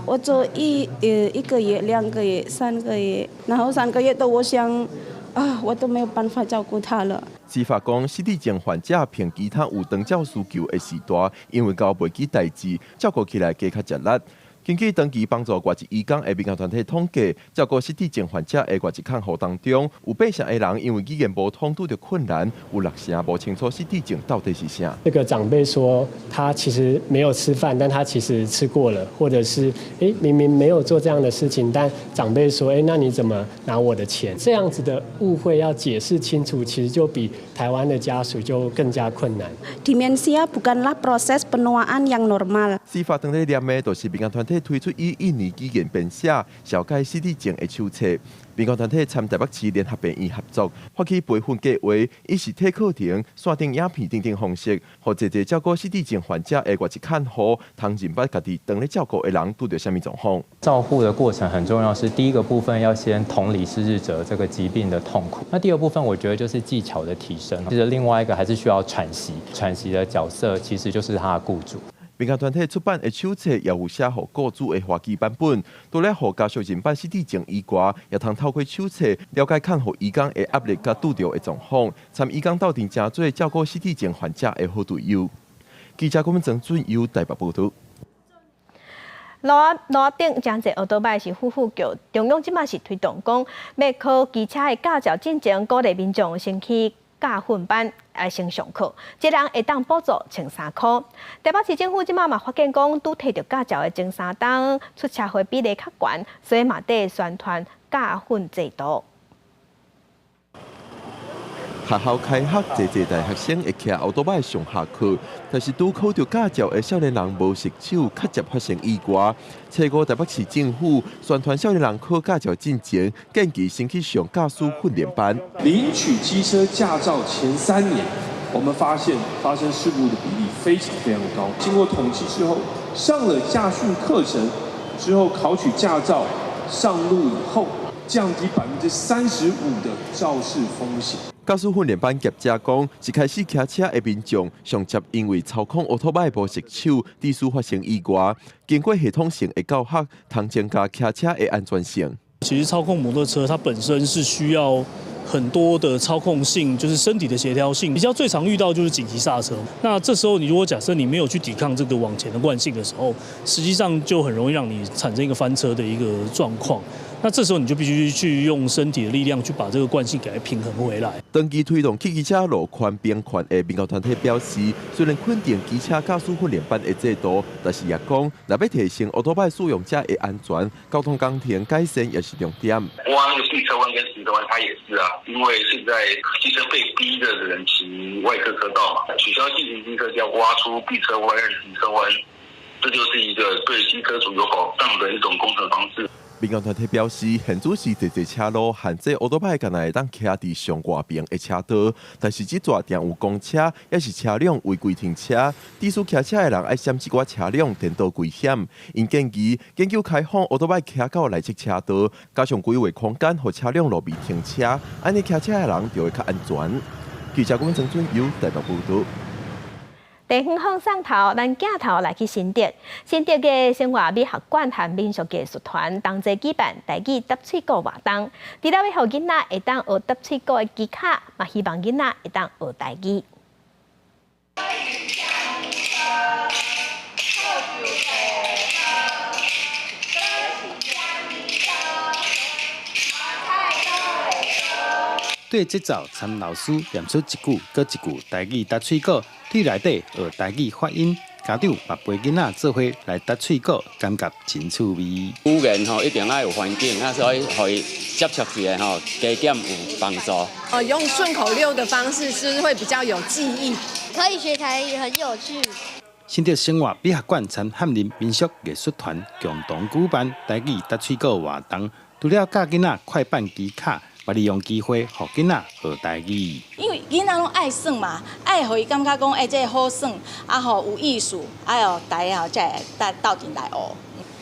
我做一個月、2個月、3個月，然後3個月都我想。啊，我都沒有辦法照顧他了。司法講，失智症患者憑其他有長照需求的時代，因為交袂記代誌，照顧起來加較吃力。根據長期幫助外籍移工的民間團體統計，照顧失智症患者的外籍看護當中，有八成的人因為語言無通拄著困難，有六成無清楚失智症到底是啥。這個長輩說他其實沒有吃飯，但他其實吃過了，或者是明明沒有做這樣的事情，但長輩說那你怎麼拿我的錢？這樣子的誤會要解釋清楚，其實就比台灣的家屬就更加困難。 Demensia bukanlah proses penuaan yang normal。司法當咧念的，就是民間團體推出以印尼語言編寫、紹介失智症的手冊。民間團體參台北市聯合病院合作，發起培訓計劃，以實體課程、線頂影片等等方式，予濟濟照顧失智症患者的外籍看護，通認捌家己當咧照顧的人拄著啥物狀況。照護的過程很重要，是第一個部分要先同理失智者這個疾病的痛苦。那第二部分，我覺得就是技巧的提升。其實另外一個還是需要喘息，喘息的角色其實就是他的雇主。民間團體出版的手冊也有寫予雇主的華語版本，除了予家屬認捌失智症以外，也通透過手冊了解看護移工的壓力佮拄著的狀況，參移工鬥陣成做照顧失智症患者的好隊友。記者郭曾俊佑台北報導。路仔頂誠濟歐多擺是呼呼叫，中央這馬是推動講，欲考機車的駕照進前，鼓勵民眾先去駕訓班來先上課，一人會當補助1300箍。台北市政府這馬嘛發現講，拄提著駕照的前三冬出車禍比例較懸，所以嘛佇宣傳駕訓制度。學校開學，濟濟大學生會騎歐多擺上下課，但是拄考著駕照的少年人無熟手，較捷發生意外。初五台北市政府宣傳少年人考駕照進前，建議先去上駕駛訓練班。領取機車駕照前3年，我們發現發生事故的比例非常非常高。經過統計之後，上了駕訓課程之後，考取駕照上路以後，降低35%的肇事風險。駕駛訓練班業者講，一開始騎車的民眾常捷因為操控歐托擺無熟手，致使發生意外。經過系統性的教學，通增加騎車的安全性。其實操控摩托車，它本身是需要很多的操控性，就是身體的協調性。比較最常遇到就是緊急剎車。那這時候你如果假設你沒有去抵抗這個往前的慣性的時候，實際上就很容易讓你產生一個翻車的一個狀況。那這時候你就必須去用身體的力量去把這個慣性給它平衡回來。長期推動汽機車路權平權的民間團體表示，雖然肯定機車駕駛訓練班的制度，但是也講，若欲提升歐多擺使用者的安全，交通工程改善也是重點。挖那個避車彎跟行車彎，它也是啊，因為現在機車被逼的人騎外側車道嘛，取消禁行機車就要挖出避車彎、行車彎，這就是一個對機車主有保障的一種工程方式。民間團體表示，現主是濟濟車路限制歐多擺，敢若會當騎佇上外邊的車道，但是這逝定有公車，抑是車輛違規停車，致使騎車的人愛閃這寡車輛，顛倒危險。𪜶建議研究開放歐多擺騎到內側車道，加上規劃空間，予車輛路面停車，按呢騎車的人就會較安全。記者郭曾俊佑台北報導。地方放送頭，咱鏡頭來去新竹。新竹的生活美學館和民俗藝術團同齊舉辦台語疊喙鼓活動，除了欲予囡仔會當學疊喙鼓的技巧，嘛希望囡仔會當學台語。對節奏參老師念出一句閣一句台語疊喙鼓，對內底學台語發音，家長嘛陪囡仔做伙來疊喙鼓，感覺真趣味。語言吼一定愛有環境，啊，所以予伊接觸起來吼，加減有幫助。哦，用順口溜的方式是會比較有記憶，可以學台語，很有趣。新竹生活美學館參翰林民俗藝術團共同舉辦台語疊喙鼓活動，除了教囡仔快板技巧。嘛利用機會，予囡仔學台語。因為囡仔攏愛耍嘛，愛予伊感覺講，欸，這個好耍，啊吼有意思，啊哦台語才會鬥陣來學。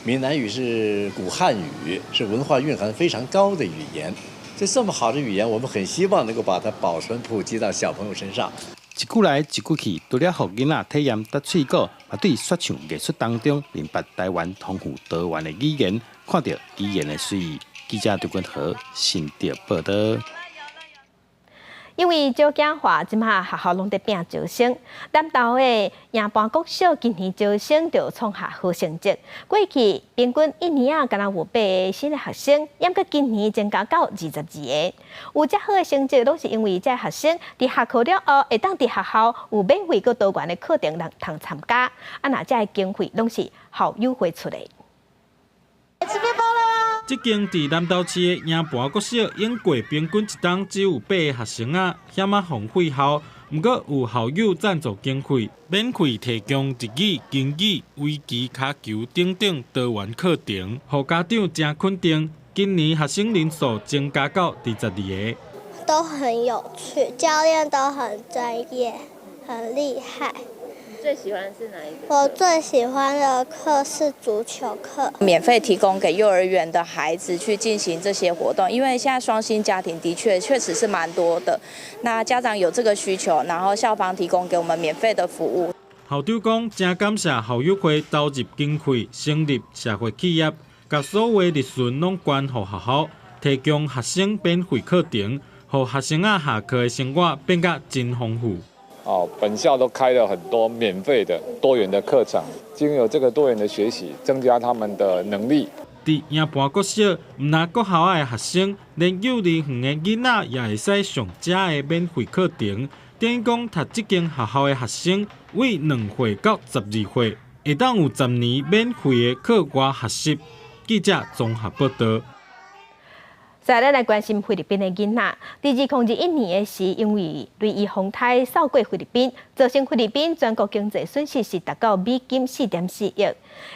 閩南語是古漢語，是文化蘊含非常高的語言。這麼好的語言，我們很希望能夠把它保存普及到小朋友身上。一句來一句去，除了予囡仔體驗疊喙鼓，嘛對說唱藝術當中明白台灣豐富多元的語言，看著語言的媠。記者張君和新竹報導。因為少子化，這馬學校攏佇拚招生。南投的營盤國小今年招生就創下好成績。過去平均一年仔，敢若有八个新的學生，毋過今年增加到22個。有遮好的成績，攏是因為這學生佇下課了後，會當佇學校有免費閣多元的課程通通參加。啊，若這个經費攏是校友會出的。吃麵包了。這間佇南投市的營盤國小，永過平均一冬只有八个學生仔，遐仔荒廢校，毋過有校友贊助經費，免費提供日語、英語、圍棋、跤球等等多元課程，予家長誠肯定。今年學生人數增加到22個。都很有趣，教練都很專業，很厲害。最喜歡是哪一個？我最喜歡的課是足球課。免費提供給幼兒園的孩子去進行這些活動，因為現在雙薪家庭的確確實是蠻多的，那家長有這個需求，然後校方提供給我們免費的服務。校長講，誠感謝校友會投入經費，成立社會企業，共所有的利潤攏捐予學校，提供學生免費課程，予學生仔下課的生活變甲真豐富。哦，本校都開了很多免費的多元的課程，經由這個多元的學習，增加他們的能力。佇營盤國小，毋但國校的學生，連幼兒園的囡仔也會使上遮的免費課程。等於講，讀這間學校的學生，為2歲到12歲，會當有10年免費的課外學習。記者綜合報道。再來，咱來關心菲律賓的囡仔。佇2021年的時，因為雷伊風颱掃過菲律賓，造成菲律賓全國經濟損失是達到美金4.4億。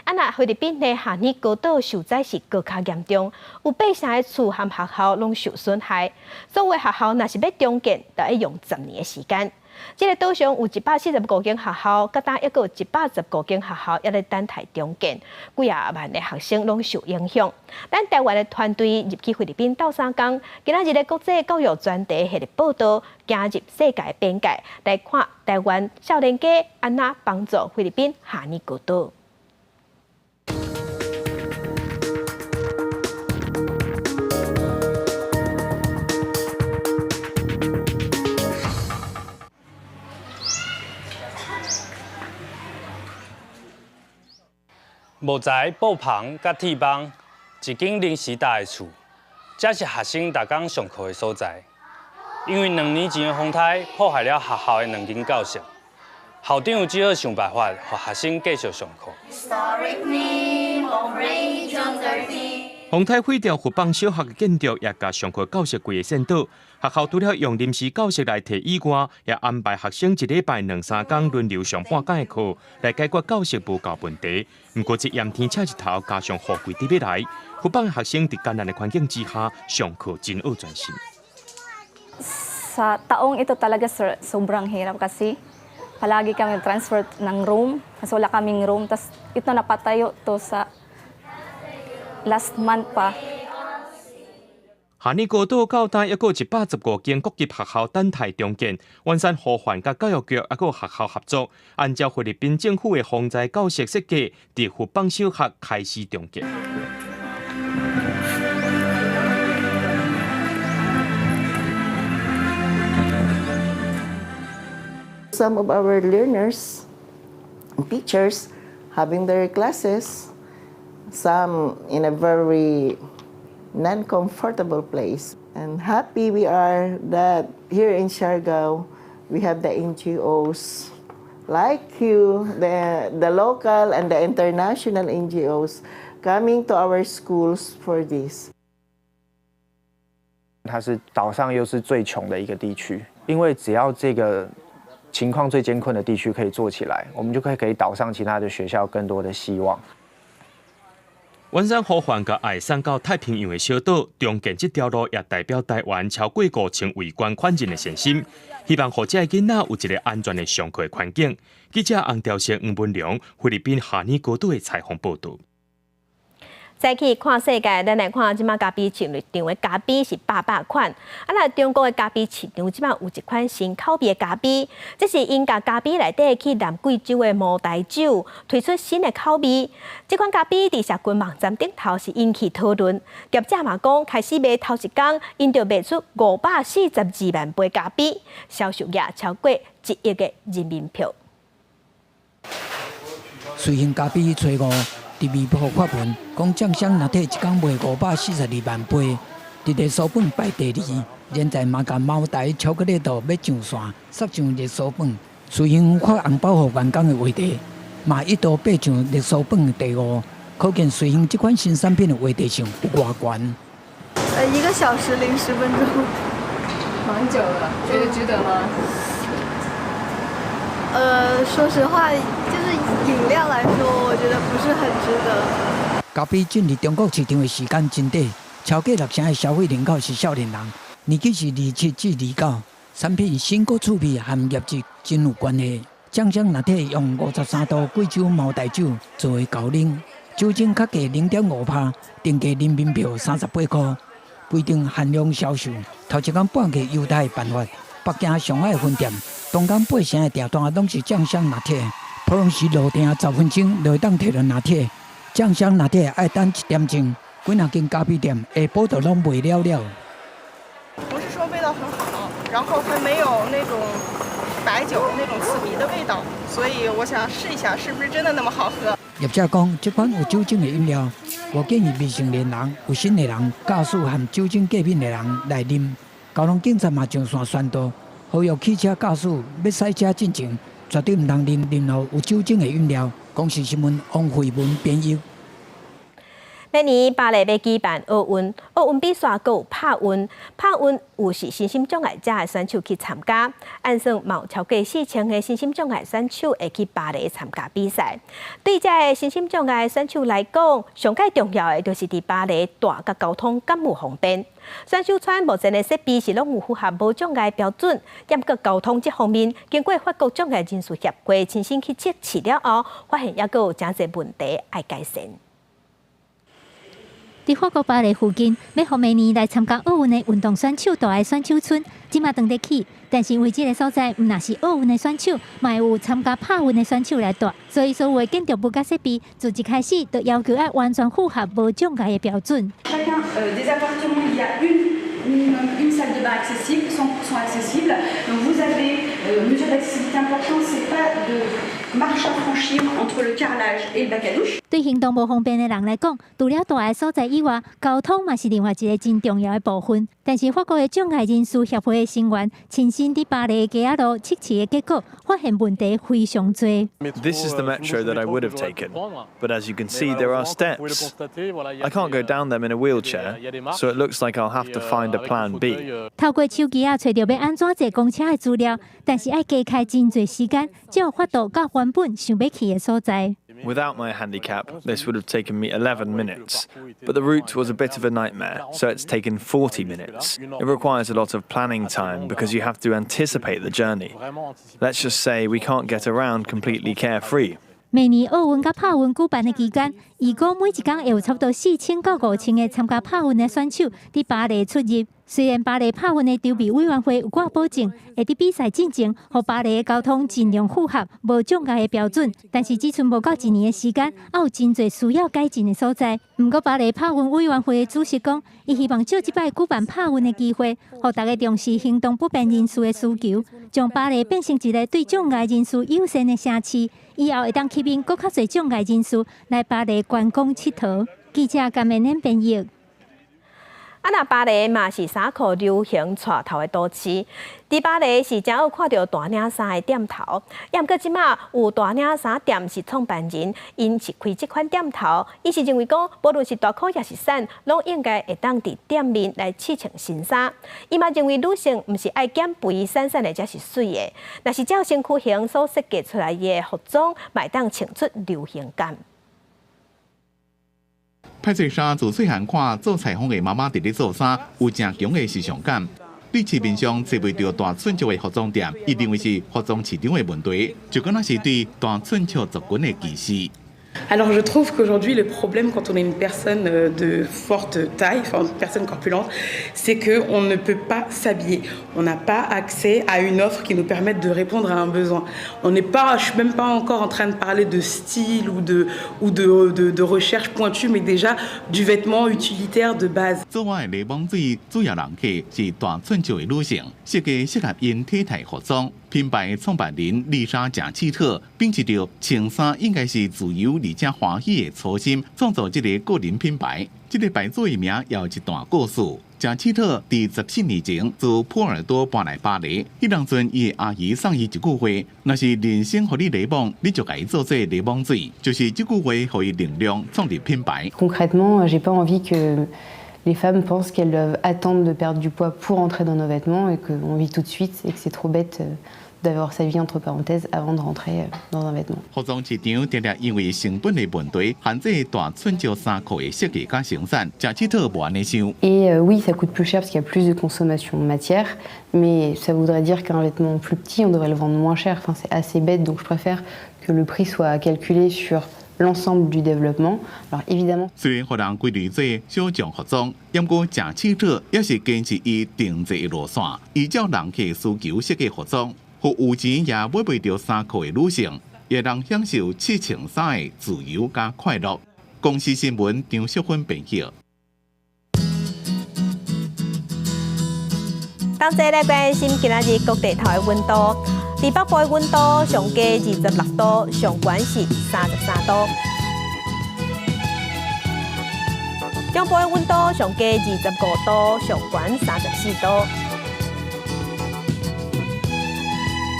啊，若菲律賓的夏爾高島受災是閣較嚴重，有八成的厝和學校攏受損害。所有學校若是欲重建，就愛用10年的時間。這个島上有145間學校，佮今猶閣有115間學校猶咧等待重建，幾仔萬的學生攏受影響。咱台灣的團隊入去菲律賓鬥相共，今仔日的國際教育專題系列報導，行入世界邊界，來看台灣少年家按怎幫助菲律賓夏爾高島。木材、布棚佮鐵網，一間臨時搭的厝，這是學生逐工上課的所在。因為2年前的風颱破壞了學校的2間教室，校長只好想辦法，予學生繼續上課。風颱毀掉佛邦小學的建築，也共上課教室規個扇倒。學校除了用臨時教室來替以外，也安排學生一禮拜2、3工輪流上半工的課，來解決教室無夠問題。毋過這炎天赤日頭，加上雨季佇欲來，佛邦學生佇艱難的環境之下上課真愛專心。 Sa taong ito talaga sir, sobrang hirap kasi palagi kami transfer ng room, kasi wala kaming room, tas ito napatayo to sa last month pa. 夏爾高島到今猶閣有115間國立學校等待重建，員山呼喚佮教育局猶閣學校合作，按照菲律賓政府的防災教室設計，佇佛邦小學開始重建。 Some of our learners, teachers, having their classes, some in a very non-comfortable place. And happy we are that here in Siargao, we have the NGOs like you, the local and the international NGOs coming to our schools for this. 它是島上又是最窮的一個地區，因為只要這個情況最艱困的地區可以做起來，我們就可以給島上其他的學校更多的希望。員山呼喚共愛送到太平洋的小島，重建這條路也代表台灣超過5000位捐款人的善心，希望予這个囡仔有一個安全的上課環境。記者洪兆生、黃文良，菲律賓夏爾高島的採訪報導。再去看世界，咱來看這馬咖啡市場的咖啡是百百款。啊，若中國的咖啡市場這馬有一款新口味的咖啡，這是𪜶共咖啡內底去南貴州的茅台酒推出新的口味。這款咖啡佇社群網站頂頭是引起討論。業者嘛講，開始賣頭一工，𪜶就賣出542萬杯咖啡，銷售額超過1億个人民幣。隨行咖啡初五佇微博發文，講醬香拿鐵一工賣542萬杯，佇熱酥飯排第二。現在嘛共茅台巧克力豆欲上線，殺上熱酥飯。隨行發紅包予員工的話題，嘛一度爬上熱酥飯第五，可見隨行這款新產品的話題性有偌懸。1個小時零10分鐘，蠻久了，覺得值得嗎？說實話，就是飲料來說，我覺得不是很值得。咖啡進入中國市場的時間真短，超過六成的消費人口是少年人，年紀是27至29。產品新高趣味和業績真有關係。醬香拿鐵用53度貴州茅台酒做為高冷，酒精較低0.5%，定價人民幣38塊，規定限量銷售。頭一工半價優待辦法，北京、上海分店，當天八成的訂單攏是醬香拿鐵。普通時路程10分鐘就會當提到拿鐵，醬香拿鐵愛等1點鐘，幾若間咖啡店下晡就攏賣了了。不是說味道很好，然後還沒有那種白酒的那種刺鼻的味道，所以我想試一下是不是真的那麼好喝。業者講，這款有酒精的飲料，無建議未成年人、有腎的人、駕駛和酒精過敏的人來啉。交通警察嘛上線宣導，呼籲汽車駕駛欲駛車進前，絕對毋通啉任何有酒精的飲料。公視新聞王慧文編譯。明年巴黎欲舉辦奧運，奧運比賽閣有帕運，帕運有是身心障礙者的選手去參加，按算嘛有超過4000個身心障礙選手會去巴黎參加比賽。對這个身心障礙選手來講，上蓋重要的就是佇巴黎蹛佮交通敢有方便。選手村目前的設備是攏有符合無障礙標準，毋過交通這方面，經過法國障礙人士協會親身去測試了後，發現猶閣有誠濟問題愛改善。佇法國巴黎附近，欲予明年來參加奧運的運動選手蹛的選手村，這馬正佇起。但是為這个所在，毋若是奧運的選手，嘛會有參加帕運的選手來蹛，所以所有的建築物佮設備，自一開始就要求愛完全符合無障礙的標準。 Chacun des appartements, il y a minimum une salle de bain accessible, 100% accessible. Donc vous avez mesure d'accessibilité importante, c'est pas de marche à franchir entre le carrelage et le bac à douche. 對行動無方便的人來講，除了蹛的所在以外，交通嘛是另外一个真重要的部分。但是法國的障礙人士協會的成員親身佇巴黎的街仔路測試的結果，發現問題非常多。 This is the metro that I would have taken, but as you can see, there are steps. I can't go down them in a wheelchair, so it looks like I'll have to find a plan B. 透過手機仔揣著欲按怎坐公車的資料，但是愛加開真濟時間，才有法度到原本想欲去的所在。 Without my handicap, this would have taken me 11 minutes, but the route was a bit of a nightmare, so it's taken 40 minutes. It requires a lot of planning time because you have to anticipate the journey. Let's just say we can't get around completely carefree. 明年奧運佮帕運舉辦的期間，預估每一工會有差不多4000到5000個參加帕運的選手佇巴黎出入。雖然巴黎帕運的籌備委員會有掛保證，會佇比賽進前，予巴黎的交通盡量符合無障礙的標準，但是只賰無夠一年的時間，猶有真濟需要改進的所在。毋過巴黎帕運委員會的主席講，伊希望藉這擺舉辦帕運的機會，予大家重視行動不便人士的需求，將巴黎變成一个對障礙人士友善的城市，以後會當吸引閣較濟障礙人士來巴黎觀光𨑨迌。記者甘美恁編譯。啊，若巴黎嘛是衫褲流行帶頭的都市。佇巴黎是誠少看著大領衫的店頭，毋過這馬有大領衫店是創辦人，𪜶是開這款店頭，伊是認為講，無論是大箍抑是瘦，攏應該會當佇店面來試穿新衫。伊嘛認為女性毋是愛減肥，瘦瘦的才是媠的，若是照身軀形所設計出來的服裝，嘛會當穿出流行感。歹勢衫自細漢看做裁縫的媽媽佇咧做衫，有誠強的時尚感。佇市面上揣袂著大寸尺的服裝店，伊認為是服裝市場的問題，就敢若是對大寸尺族群的歧視。Alors je trouve qu'aujourd'hui le problème quand on est une personne de forte taille, enfin une personne corpulente, c'est qu'on ne peut pas s'habiller. On n'a pas accès à une offre qui nous permette de répondre à un besoin. On n'est pas, je suis même pas encore en train de parler de style ou de recherche pointue, mais déjà du vêtement utilitaire de base. 做我的檸檬水主要人客是大寸少的女性，設計適合𪜶體態服裝。品牌創辦人麗莎賈契特秉持著穿衫應該是自由而且歡喜的初心，創造這个個人品牌。這个牌子的名也有一段故事。賈契特佇14年前自波爾多搬來巴黎，彼當陣伊的阿姨送伊一句話：若是人生予你檸檬，你就共伊做做檸檬水。就是這句話予伊能量創立品牌。 Concrètement, j'ai pas envie que les femmes pensent qu'elles doivent attendre de perdre du poids pour entrer dans nos vêtements et qu'on vit tout de suite et que c'est trop bête d'avoir sa vie entre parenthèses avant de rentrer dans un vêtement. 服裝市場定定因為成本的問題，限制大寸少衫褲的設計佮生產。賈契特無按呢想。 Et oui, ça coûte plus cher parce qu'il y a plus de consommation de matière, mais ça voudrait dire qu'un vêtement plus petit, on devrait le vendre moins cher. Enfin, c'est assez bête, donc je préfère que le prix soit calculé sur l'ensemble du développement. Alors évidemment，雖然予人歸類做小眾服裝，毋過賈契特也是堅持伊定製的路線，依照人客需求設計服裝，予有錢也買袂著衫褲的女性，會當享受試穿衫的自由佮快樂。公視新聞張淑芬編輯。同齊來關心今仔日各地頭的溫度，佇北部的溫度上低26度，上懸是33度。中部的溫度上低25度，上懸34度。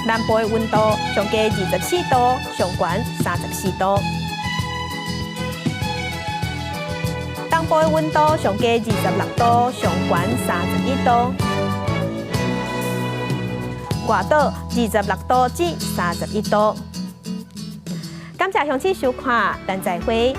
南部的溫度上低24度，上懸34度。東部的溫度上低26度，上懸31度。外島26度至31度。感謝鄉親收看，咱再會。